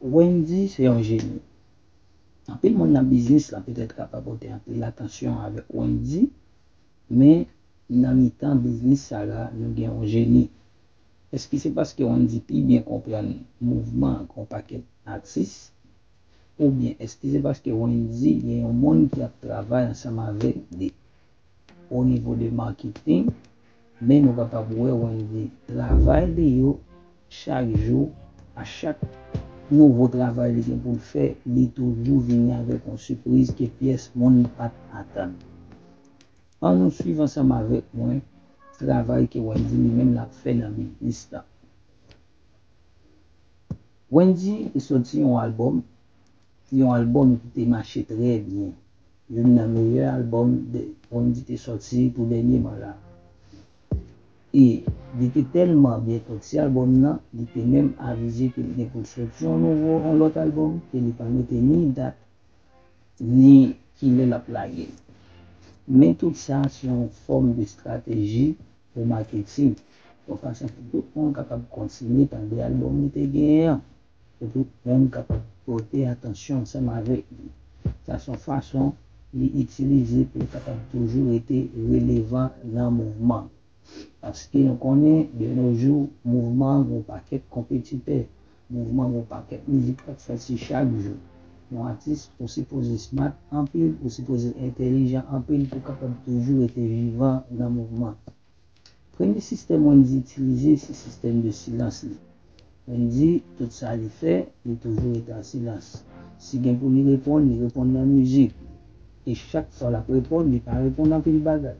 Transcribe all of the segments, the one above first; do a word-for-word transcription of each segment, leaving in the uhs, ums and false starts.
Wendy se yon jeni. Anpil moun nan biznis la petèt ka pa pote anpil atansyon avèk Wendy, men nan mitan biznis sa la, nou gen yon jeni. Èske se paske Wendy pi byen konprann mouvman ke yon pakèt atis? Oubyen èske se paske Wendy gen yon moun ki ap travay ansanm avèk li o nivo de maketing? Men nou kapab wè Wendy travay li yo chak jou, a chak nouvo travay li gen pou l fè, li toujou vini avèk yon sipriz ke pyès moun pa t atann. Ann nou swiv ansanm avèk mwen travay ke Wendy li menm l ap fè nan biznis la. Wendy te sòti yon albòm, yon albòm ki te mache trè byen. Youn nan meyè albòm de Wendy te sòti pou dènyèman la. E li te tèlman byen sòti albòm nan, li te menm avize ke li gen pou l sòti yon nouvo, yon lòt albòm, ke li pa mete ni dat, ni kilè l ap lage l. Men tout sa se yon fòm de estrateji pou maketing, yon fason pou tout moun kapab kontinye tande albòm li te genyen an, pou tout moun kapab pote atansyon ansanm avèk li. Sa se yon fason li itilize pou l kapab toujou rete relevan nan mouvman. Paske nou konnen, de nos jours, mouvman an gen yon pakèt konpetitè. Mouvman an gen yon pakèt mizik k ap sòti chak jou. Yon atis, ou sipoze smart anpil, ou sipoze entèlijan anpil pou w kapab toujou rete vivan nan mouvman. Premye sistèm Wendy itilize, se sistèm de silans li. Wendy, tout sa li fè, li toujou rete an silans. Si gen pou li reponn, li reponn nan mizik. E chak fwa l ap reponn, li pa reponn anpil bagay.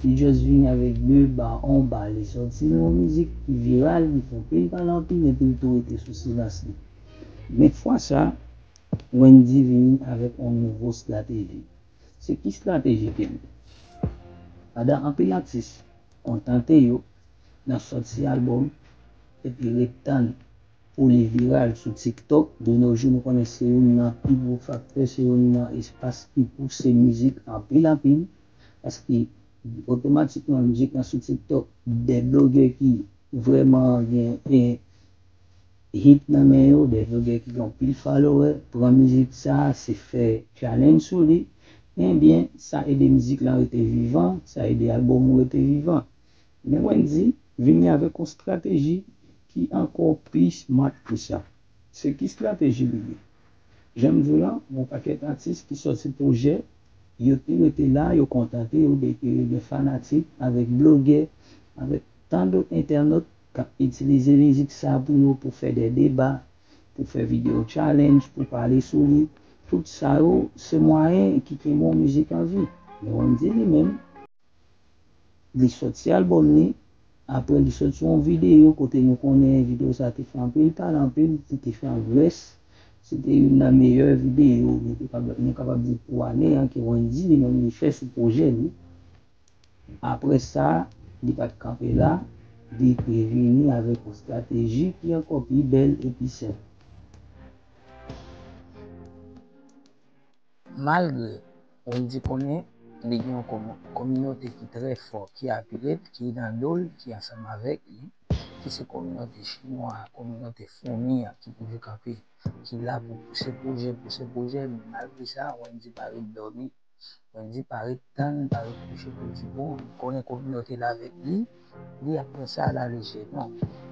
Li just vini avèk de ba, yon ba, li sòti yon mizik ki viral, li fè anpil pale anpil, epi l tou rete sou silans li. Men fwa sa, Wendy vini avèk yon nouvo estrateji. Se ki estrateji ke l? Pandan anpil atis kontante yo nan sòti albòm epi ret tann pou li viral sou TikTok, de nos jours, nou konnen se youn nan pi gwo faktè, se youn nan espas ki pouse mizik anpil, anpil. Paske otomatikman mizik lan sou TikTok, de blogè ki vrèman gen, e, hit nan men yo, de blogè ki gen anpil follower, pran mizik sa, se fè challenge sou li, ebyen, sa ede mizik lan rete vivan, sa ede albòm ou rete vivan. Men Wendy vini avèk yon estrateji ki ankò pi smart ke sa. Se ki estrateji li ye? Jan m di w la, yon pakèt atis ki sòti pwojè, yo te rete la, yo kontante yo de ke yo gen fanatik, avèk blogè, avèk tan dòt entènot k ap itilize mizik sa pou yo, pou fè de deba, pou fè videyo challenge, pou pale sou li. Tout sa yo, se mwayen ki kenbe yon mizik an vi. Men Wendy li menm, li sòti albòm li, apre li sòti yon videyo kote nou konnen videyo sa te fè anpil pale, anpil, li te fè yon verse. Se te youn nan meyè videyo, nou te kab-, nou kapab di pou ane an, ke Wendy li menm li fè sou pwojè li. Apre sa, li pa t kanpe la, li te vini avèk yon estrateji ki ankò pi bèl e pi senp. Malgre Wendy konnen li gen yon komi-, kominote ki trè fò, ki apiye l, ki nan do l, ki ansanm avèk li, ki se kominote chinwa, kominote foumi an, ki toujou kanpe, ki la pou pouse pwojè, pouse pwojè, men malgre sa, Wendy pa ret dòmi. Wendy pa ret tann, pa ret kouche pou l di, bon, li konnen kominote l avèk li, li ap pran sa alalejè. Non.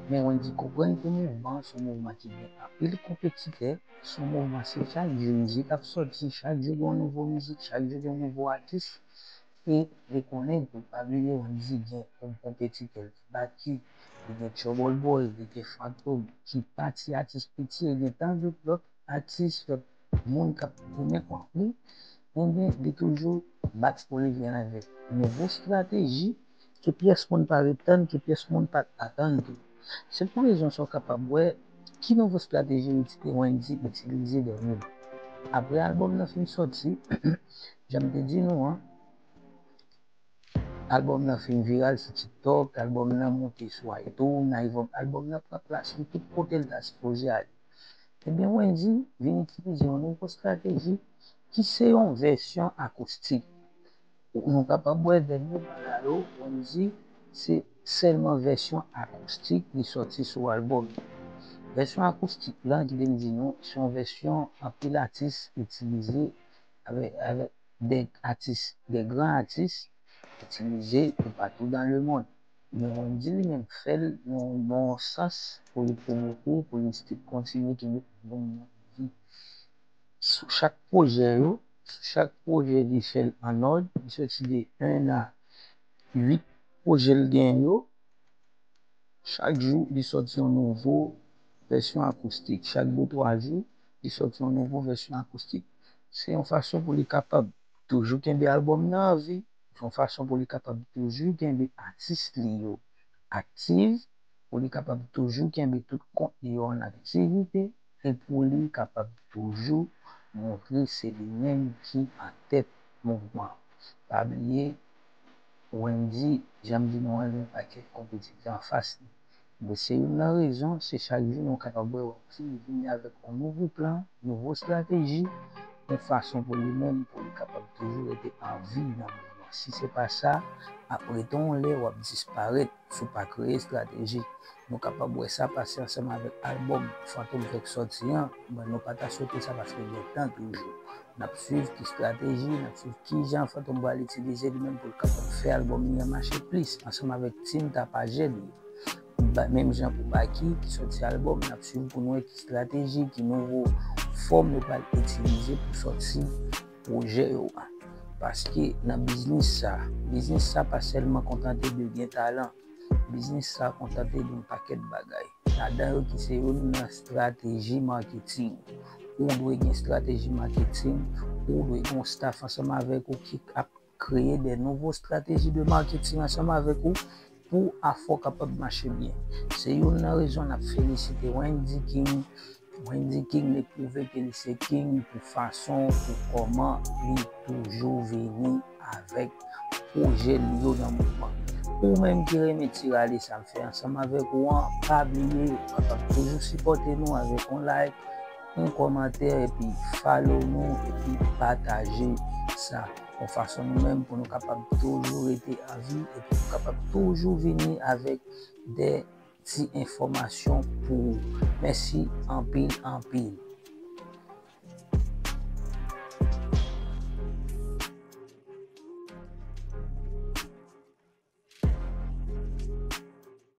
Men Wendy konprann ke mouvman an se yon mouvman ki gen anpil konpetitè, se yon mouvman, se chak jou mizik ap sòti, chak jou gen yon nouvo mizik, chak jou gen yon nouvo atis. E li konnen, pou pa bliye, Wendy gen kòm konpetitè l Baky, li gen Trouble Boy, li gen Fantom, ki pa ti atis piti, e gen tan dòt lòt atis, lòt moun k ap tounen kont li, ebyen, li toujou bat pou li vin avèk nouvo estrateji ke pyès moun pa ret tann, ke pyès moun pa t atann tou. Se pou rezon sa w kapab wè ki nouvo estrateji li di ke Wendy itilize dènye. Apre albòm nan fin sòti, jan m te di nou an, albòm nan fin viral sou TikTok, albòm nan monte sou iTunes, albòm, albòm nan pran plas li tout kote l ta sipoze ale. Ebyen, Wendy vin itilize yon nouvo estrateji ki se yon vèsyon akoustik. Nou kapab wè dènye bagay yo, Wendy, se sèlman vèsyon akoustik li sòti sou albòm. Vèsyon akoustik la, kite m di nou, se yon vèsyon anpil atis itilize, avèk, avèk de atis, de gran atis itilize toupatou dans le monde. Men Wendy li menm fè l nan yon sans pou li pwomouve, pou li kontinye kenbe albòm nan an vi. Sou chak pwojè yo, sou chak pwojè li fè l an òd, li soti de en a uit pwojè l gen yo. Chak jou, li sòti yon nouvo vèsyon akoustik. Chak de twa jou, li sòti yon nouvo vèsyon akoustik. Se yon fason pou li kapab toujou kenbe albòm nan an vi. Se yon fason pou li kapab toujou kenbe atis li yo aktif, pou li kapab toujou kenbe tout kont li yo an aktivite, e pou li kapab toujou montre se li menm ki an tèt mouvman. Pa bliye, Wendy, jan m di nou an, gen yon pakèt konpetitè anfas li. Men se youn nan rezon, se chak jou nou kapab wè Wendy vini avèk yon nouvo plan, nouvo estrateji, yon fason pou li menm, pou li kapab toujou rete an vi nan mouvman. Si se pa sa, apre tan yon lè, w ap disparèt si w pa kreye estrateji. Nou kapab wè sa pase ansanm avèk albòm Fantom fèk sòti an. Bon, nou pa ta swete sa paske gen tan toujou. N ap swiv ki estrateji, n ap swiv kijan Fantom pral itilize li menm pou l kapab fè albòm li an mache plis ansanm avèk team Tapajè li. Ba, menm jan pou Baky ki sòti albòm, n ap swiv pou n wè ki estrateji, ki nouvo fòm yo pral itilize pou sòti pwojè yo a. Paske nan biznis sa, biznis sa pa sèlman kontante de gen talan. Biznis sa kontante de yon pakèt bagay. Ladan yo ki se youn nan estrateji maketing. Ou dwe gen estrateji maketing, ou dwe gen yon staff ansanm avèk ou ki ap kreye de nouvo estrateji de maketing ansanm avèk ou pou afè w kapab mache byen. Se youn nan rezon n ap felisite Wendy King. Wendy King li pwouve ke li se King pou fason, pou kòman li toujou vini avèk pwojè li yo nan mouvman. Ou menm ki renmen ti rale sa m fè ansanm avèk ou an, pa bliye, w kapab toujou sipòte nou avèk yon like, yon kòmantè, epi follow nou, epi pataje sa. Yon fason nou menm pou nou kapab toujou rete an vi, epi nou kapab toujou vini avèk de ti enfòmasyon pou ou. Mèsi anpil, anpil.